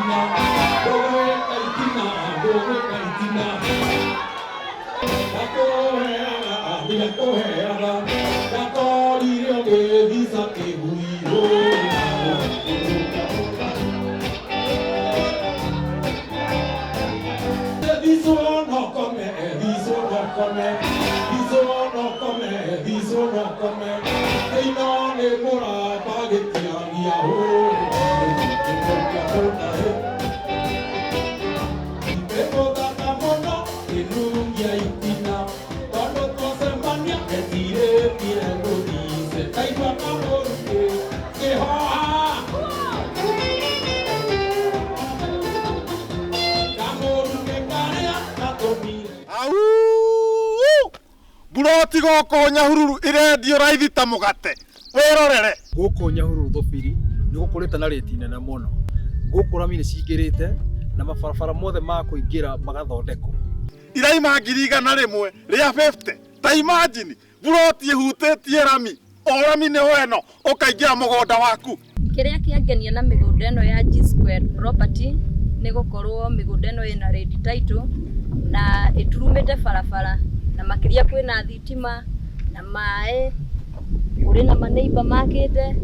Itina, ndũgwĩka itina, ndũgwĩka itina. Ndakũheaga, ndakũheaga, ndakorire ũgĩthica kĩgui. Thicwo no kome, thicwo no kome, thicwo no kome, thicwo no kome. Kĩino nĩ mũramba gĩtiagia hũ. Ĩmũthaka mũno ĩnungia itina tondũ twacemania etirĩtie gũthice ndaigua kamũrukĩ kĩhoha kamũrukĩ karĩa gatũmire. Au! Mburoti gũkũ Nyahururu irendio raithi ta mũgate. Wĩrorere. Gũkũ Nyahururu Thũbiri nĩ gũkũrĩte na rĩti nene mũno. Gũkũ rami nĩ cingĩrĩte na mabarabara mothe ma kũingĩra magathondekwo. Iraima 150,000. Ta imagine mburoti ĩhutĩtie rami. O rami nĩ ĩno ũkaingĩra mũgũnda waku. Kĩrĩa kĩangenia na mĩgũnda ĩno ya G Squared Property nĩ gũkorwo mĩgũnda ĩno ĩna red title na ĩturumĩte barabara na makĩria kwĩna thitima na maĩ, kũrĩ na maneiba makĩte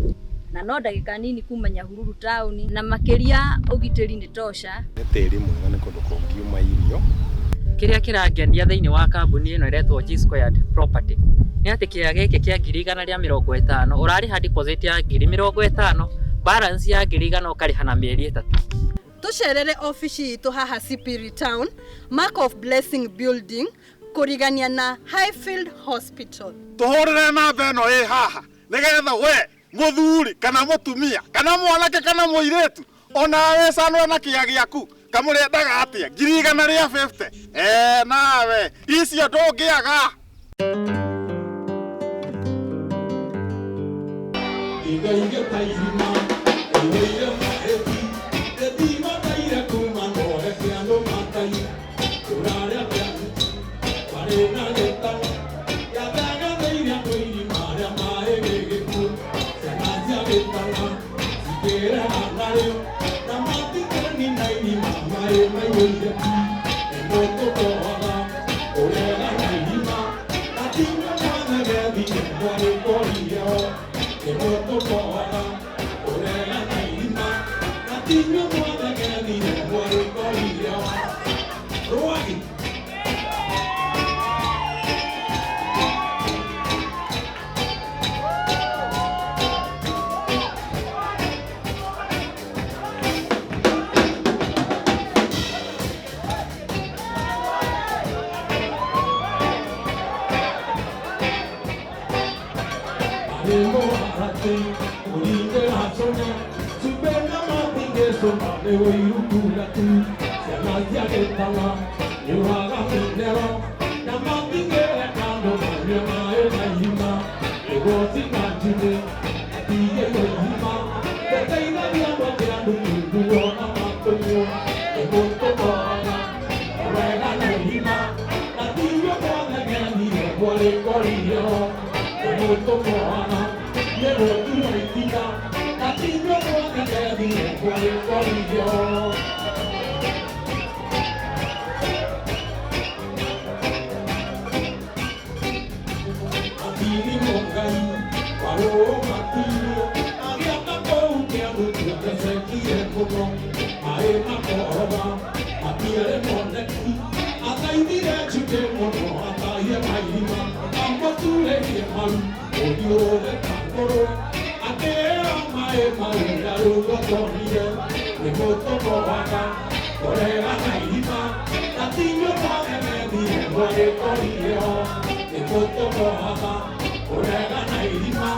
na no ndagĩka nini kuma Nyahururu taũni na makĩria ũgitĩri nĩ tosha. Nĩ tĩri mwega, nĩ kũndũ kũngiuma irio. Kĩrĩa kĩrangenia thĩinĩ wa kambuni ĩno ĩretwo G Squared Property nĩ atĩ kĩea gĩkĩ kĩa 150,000 ũrarĩha deposit ya 50,000, balance ya 100,000 ũkarĩha na mĩeri 3. Tucerere ofici itũ haha Sipiri Town, Mark of Blessing Building, kũrigania na Highfield Hospital. Tũhũrĩre namba ĩno ĩ haha nĩgetha we mũthuri kana mũtumia kana mwanake kana mũirĩtu ona wecanwe na kĩa gĩaku kamũrĩendaga atĩa 150,000. Nawe icio ndũngĩaga. Igaige ta irima ĩiyũire mahĩti ĩtimataire kuma noreke andũ matai tũrarĩa kĩanu marĩ na gĩtano gĩatagathĩire andũ irima rĩa maĩ gĩgĩkuũ ciana cia gĩtana cikĩrega narĩo na matikĩnina irima maĩ maiyũire pi nĩmo tũkoaga kũrega na irima na tiwe mwathegethire mwarĩkorire ho nĩmo tũkoaga kũrega na irima na tiwe mwathegethire mwarĩkorire ho rwagi. Arĩ mũharatĩ ũringĩra cũne cumbĩ na matingĩcũna nĩ ũiru kuga tu ciana cia gĩtana nĩũraga minero na matingĩreka andũ manyue maĩ na irima nĩguo cina njunĩ atige kwĩhima ndeteithagia andũ angĩ andũ nguo na matũmwo nĩguo tũkoaga wega na irima na tiwe mwathegenire mwarĩkorire ho nĩguo tũkoaga nĩguo tuwa itina na tiwe mwathegethire mwarĩkorire ho. Atini Ngai warũmatirio agĩaka kũu kĩandu tuatecekire mũno maĩ makoroga matiarĩ moneki athaithire njukĩ mũno atahie mairima amũturĩrie maru ũthiũrũre ta ngũrwe akĩheo maĩ marĩa rĩu atonire nĩguo tũkoaga kũrega na irima na tiwe mwathegethire mwarĩkorire ho nĩguo tũkoaga kũrega na irima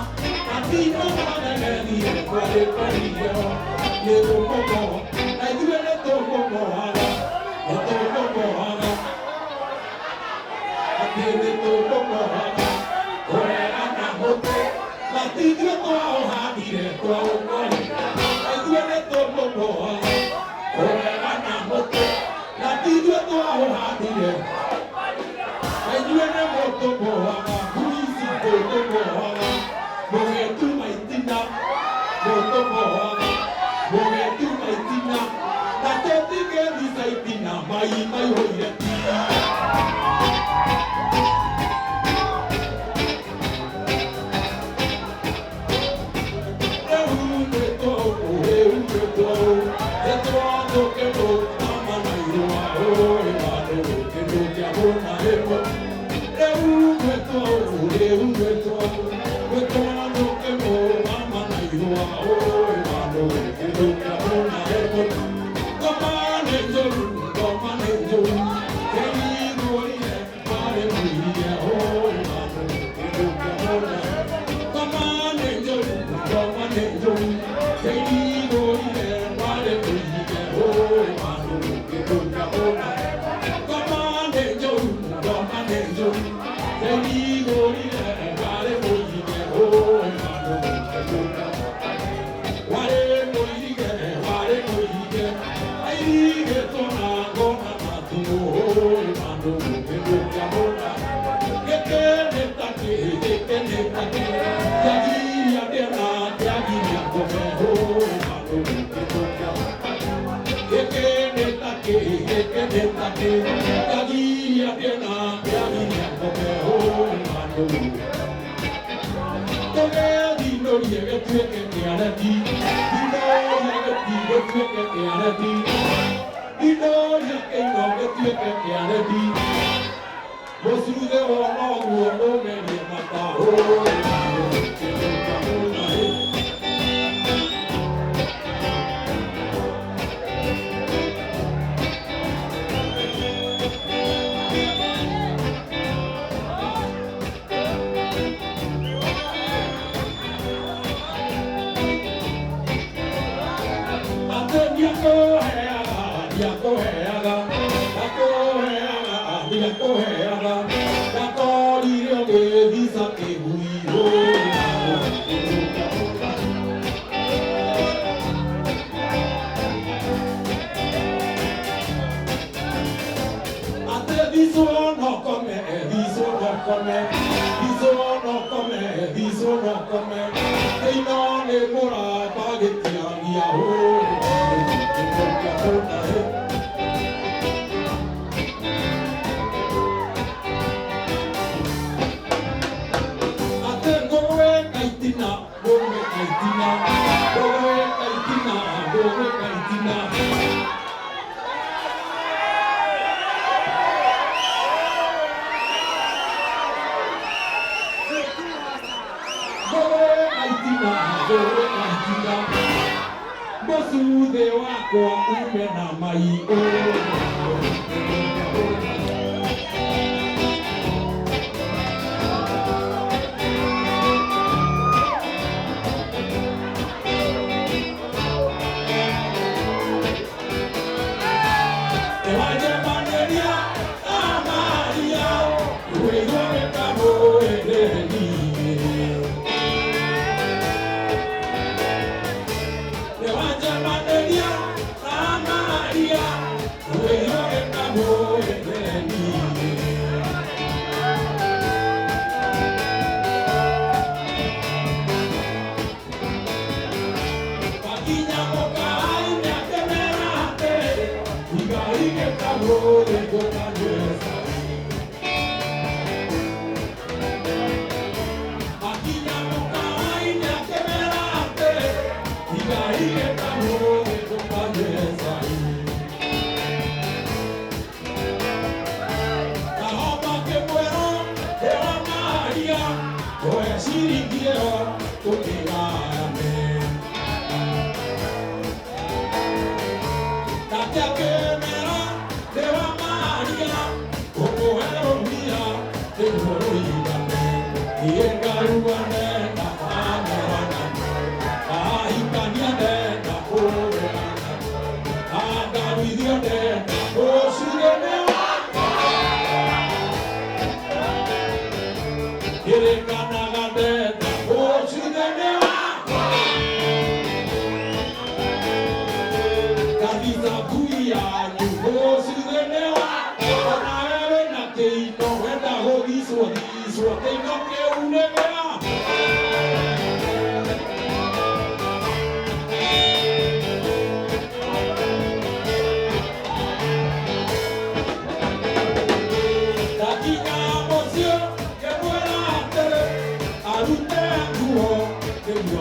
na tiwe mwathegethire mwarĩkorire ho nĩ tũkũmoa na ithuĩ nĩ tũkũmoaga nĩ tũkũmoaga atĩ nĩ tũkũmoaga kũrega na mũtĩ na ti ithuĩ twaũhandire twaũkorire na ithuĩ nĩ tũkũmoaga kũrega na mũtĩ na ti ithuĩ twaũhandire na inyuĩ nĩ mũtũmoaga ngui ici tũtũmoaga mũgĩtuma itina mũtũmoaga mũgĩtuma itina mai maihũire.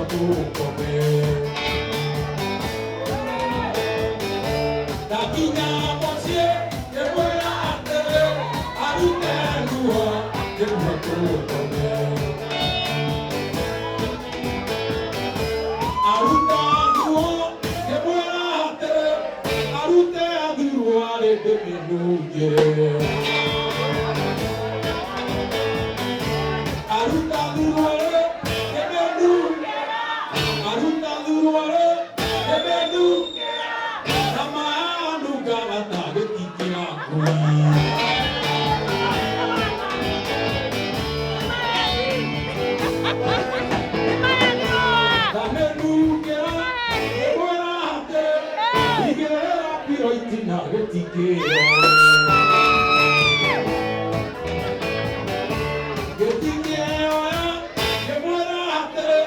tũkome. Ndakinya mũciĩ ngĩmwĩra atĩrĩ arute nguo nĩguo tũkome. Aruta nguo ngĩmwĩra atĩrĩ arute thuruarĩ ndĩmĩnungĩre. Aruta thuruarĩ ndĩmĩnungĩre. Aruta thuruarĩ ndĩmĩnungĩre. Na maanungaga ta gĩtĩ kĩa ngui. Ndamĩnungĩra ngĩmwĩra atĩrĩ igĩrĩra piro itina gĩtikĩo. Gĩtikĩoya ngĩmwĩra atĩrĩ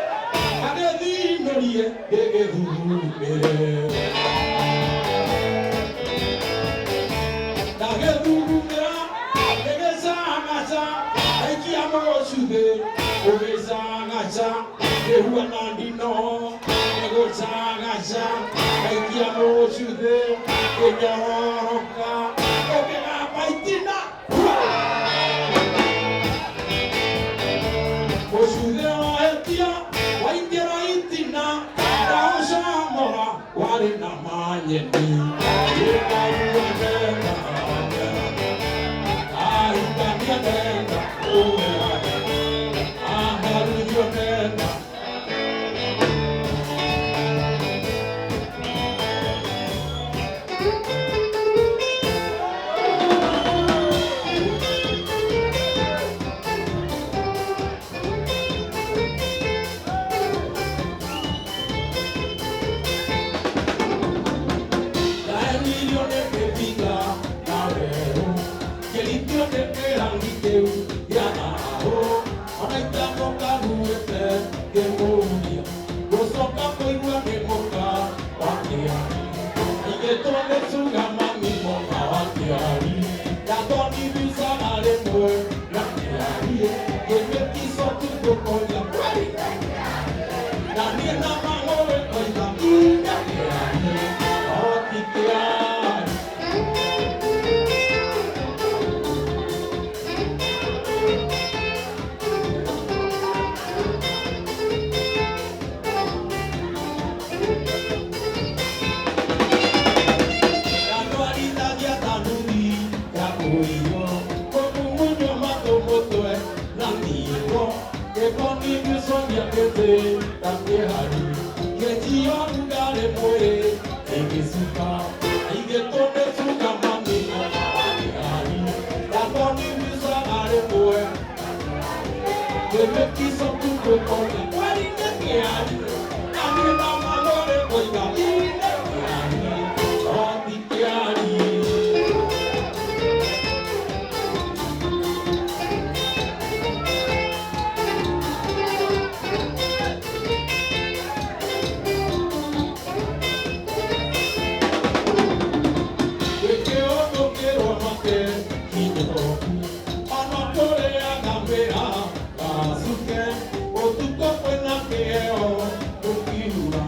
agĩthinũrie gĩgĩthugumĩre. Ndagĩthugumĩra gĩgĩcagaca aikia mũcuthĩ ũgĩcagaca kĩhuana ndino gĩgũcagaca aikia mũcuthĩ kĩnyororoka ũkĩgamba itina. Mũcuthĩ wahetia waingĩra itina ndaũcamora warĩ na manyeni. Gĩkarua nenda ahikania nenda ũwega aharurio nenda. Ndaenirio nĩ kĩbiga na werũ kĩritio nĩ kĩrangi kĩu gĩa thahũ ona itamũkaguĩte ngĩmũria gũcoka kũigua nĩ mũka wa kĩari aigĩtwo nĩ cuga mami mũka wa kĩari ndathonibicaga rĩmwe na kĩari kĩmĩtico tungũkoria kweri na niĩ na mang'ũrĩ koiga ina kĩari o ti kĩari. Ndatwarithagia thanuthi ya kũiywo kũmumunywo matũ mũtwe na ngingo gĩkoni gĩconia gĩtĩ ta kĩharu kĩnjio rugarĩ mwĩrĩ ĩgĩcuka aigĩtwo nĩ cuka mami mũka wa kĩhari ndathonibicaga rĩmwe kĩmĩkico tungũkoria kweri nĩ kĩari na niĩ na mang'ũrĩ koiga ii nĩ kĩari o ti kĩari. Gĩkĩũndũkĩrwo make kinyũku ona kũrĩaga mĩra gacuke ũtukũ kwĩna kĩheo gũkiura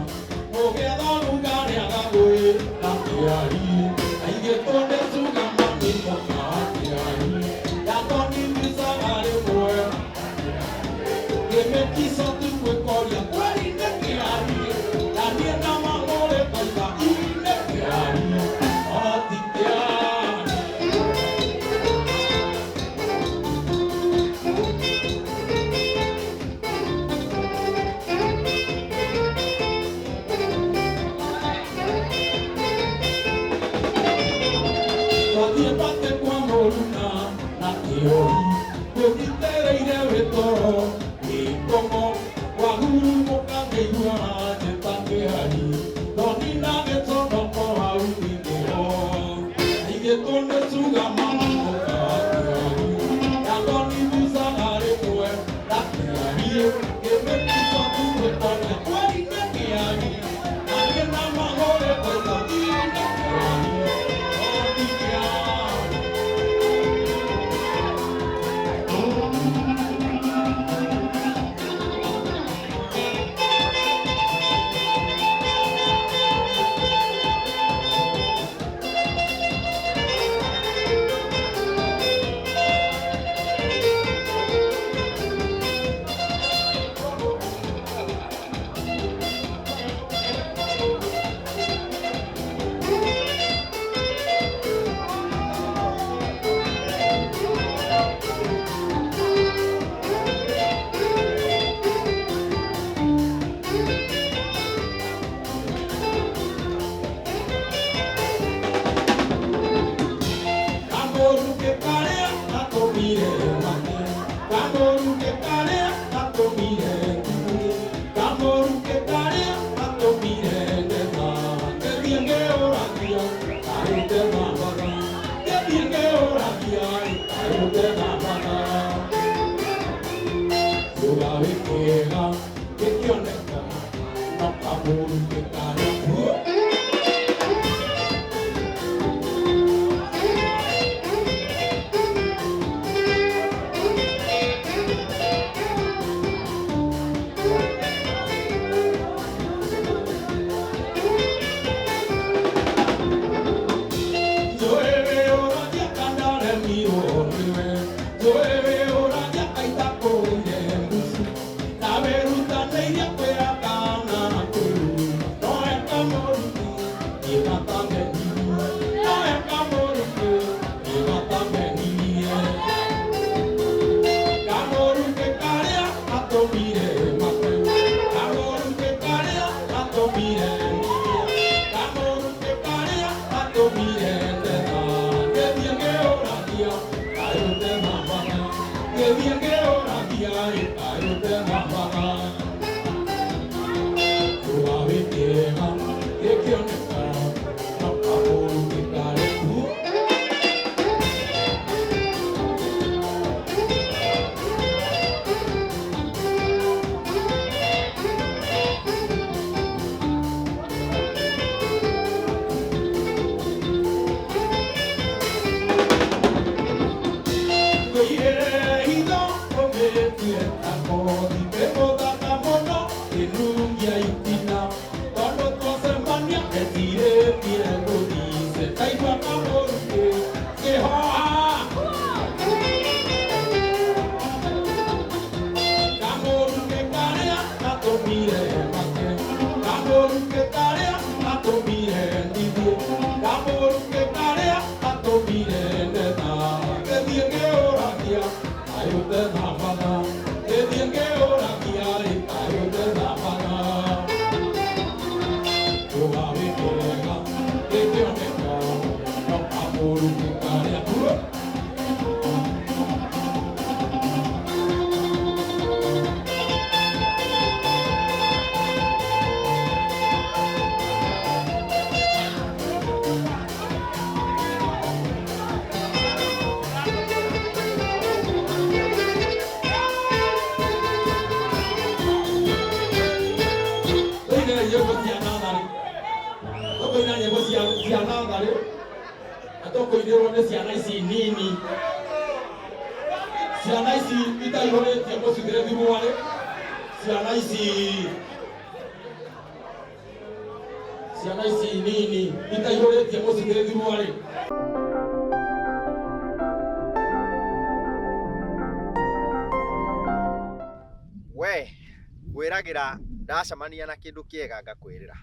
ũgĩetha rugarĩ agagwĩ na kĩari aigĩtwo nĩ cuga mami mũka wa kĩari ndathonibicaga rĩmwe kĩmĩkico tugwĩkoria kweri nĩ kĩari na niĩ na mang'ũrĩ koiga ii nĩ kĩari o ti kĩari. Twathiĩ bate kwa mũruna na kĩoi gũgitereire wĩtoro gĩkomo wahurumũka ngĩigua njĩta kĩhari thoni na gĩconoko hau nĩho aigĩtwo nĩ cuga mami mũka wa kĩari ndathonibucaga rĩmwe na kĩari kĩmĩtico tugwĩkoria kweri nĩ kĩari na niĩ na mang'ũrĩ koiga ii nĩ kĩari o ti kĩari. Ngĩthiĩ ngĩũragia ĩ kaĩ ũtethambaga. Kĩũga wĩ kĩega gĩkĩoneka no kamũrukĩ karĩ kuo. Tũine nyĩmbo cia natharĩ, tũkũina nyĩmbo cia natharĩ na tũkũinĩrwo nĩ ciana ici nini, ciana ici itaihũrĩtie mũcithĩre thuruarĩ, ciana ici nini itaihũrĩtie mũcithĩre thuruarĩ. We ngwĩragĩra ndacemania na kĩndũ kĩega ngakwĩrĩra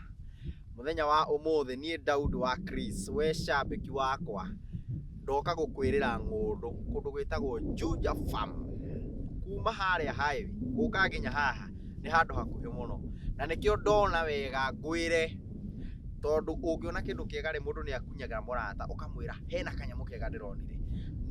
mũthenya wa ũmũthĩ. Niĩ Daud wa Chris, we cambĩki wakwa, ndoka gũkwĩrĩra ng'ũndũ kũndũ gwĩtagwo Juja Farm. Kuma harĩa highway gũka nginya haha nĩ handũ hakuhĩ mũno, na nĩkĩo ndona wega ngwĩre, tondũ ũngĩona kĩndũ kĩega rĩ, mũndũ nĩ akunyaga mũrata ũkamwĩra hena kanyamũ kega ndĩronire.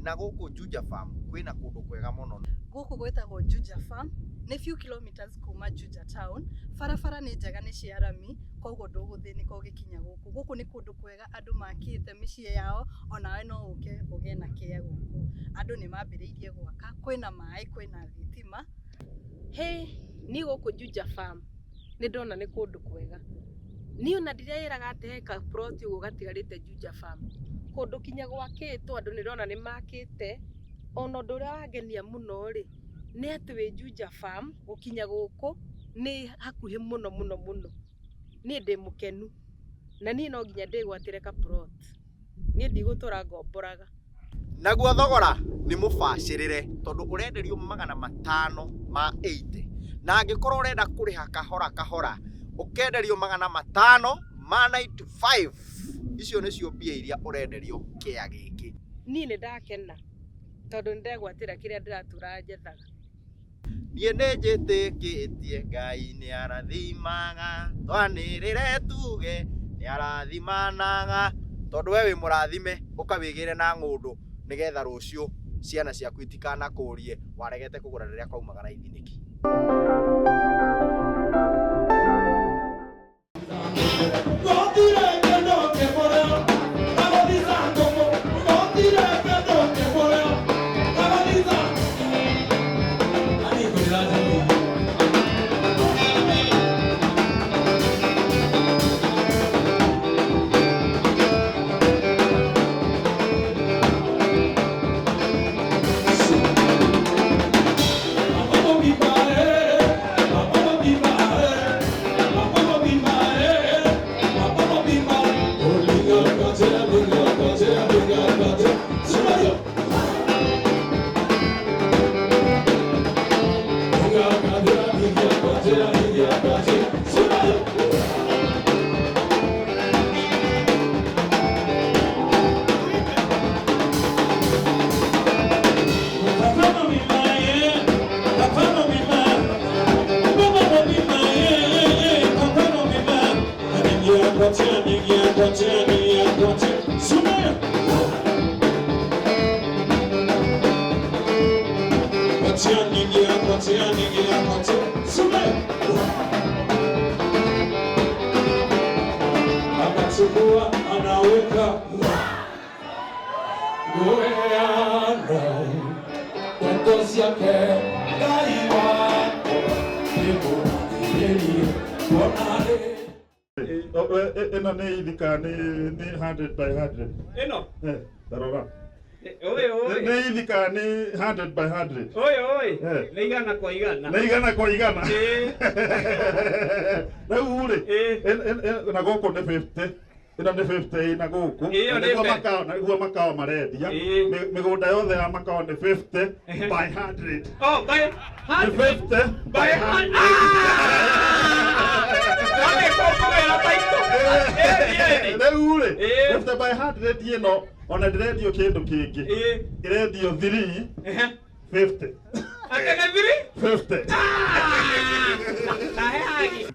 Na gũkũ Juja Farm kwĩna kũndũ kwega mũno. Gũkũ gwĩtagwo Juja Farm, nĩ few kilometers kuma Juja town. Barabara nĩ njega, nĩ cia rami, koguo ndũgũthĩnĩka ũgĩkinya gũkũ. Gũkũ nĩ kũndũ kwega, andũ makĩte mĩciĩ yao, onawe no ũke ũgĩe na kĩa gũkũ. Andũ nĩ mambĩrĩirie gwaka, kwĩna maĩ, kwĩna thitima. Hĩ, niĩ gũkũ Juja Farm nĩ ndona nĩ kũndũ kwega. Niĩ ona ndirĩraga atĩ he ka plot ũguo gatigarĩte Juja Farm. Kũndũ kinya gwakĩtwo, andũ nĩ ndĩrona nĩ makĩte. Ona ũndũ ũrĩa wangenia mũno rĩ, nĩ atĩ wĩ Juja Farm gũkinya gũkũ nĩ hakuhĩ mũno mũno mũno. Niĩ ndĩ mũkenu na niĩ no nginya ndĩgwatĩre ka plot. Niĩ ndigũtũra ngomboraga. Naguo thogora nĩ mũbacĩrĩre, tondũ ũrenderio 580, na angĩkorwo ũrenda kũrĩha kahora kahora ũkenderio 595. Icio nĩcio mbia iria ũrenderio kĩa gĩkĩ. Niĩ nĩ ndakena tondũ nĩ ndegwatĩra kĩrĩa ndĩratũra njethaga. Niĩ nĩ njĩtĩkĩtie Ngai nĩ arathimaga, twanĩrĩre tuge nĩ arathimanaga, tondũ we wĩ mũrathime, ũkawĩgĩre na ng'ũndũ nĩgetha rũciũ ciana ciaku itikanakũrie waregete kũgũra rĩrĩa kwaumaga raithi nĩkĩ. Gũtirĩ kĩndũ kĩmũrĩo na gũthica ngũkũ, gũtirĩ kĩndũ kĩmũrĩo na gũthica. Ani ngwĩra njĩra. Akatia ningi, akatia ningi, akatia. Sume. Akachukua anaweka. Goeana. Ndeto ciake Ngai wakwa nĩmũrathirĩrie kuona rĩ Ĩno nĩ ithika nĩ 100 by 100. Ĩno? Eh, tarora. Ũyũ ũyũ. Nĩ ithika nĩ 100 by 100. Ũyũ ũyũ. Eh. Nĩ igana kwa igana. Nĩ igana kwa igana. Ĩĩ. Rĩu rĩ, na gũkũ nĩ 50. Ĩno nĩ 50 na gũkũ. Ĩyo Na nĩ nĩguo mbe- makao, na nĩguo makao marendia. Mĩgũnda yothe ya makao nĩ 50 by 100. Oh, by Nĩ 50 by 100. Rĩu rĩ, 50 by 100 ĩno ona ndĩrendio kĩndũ kĩngĩ. Ĩrendio 3 50. Atĩ nĩ 3? 50. Na he hagi.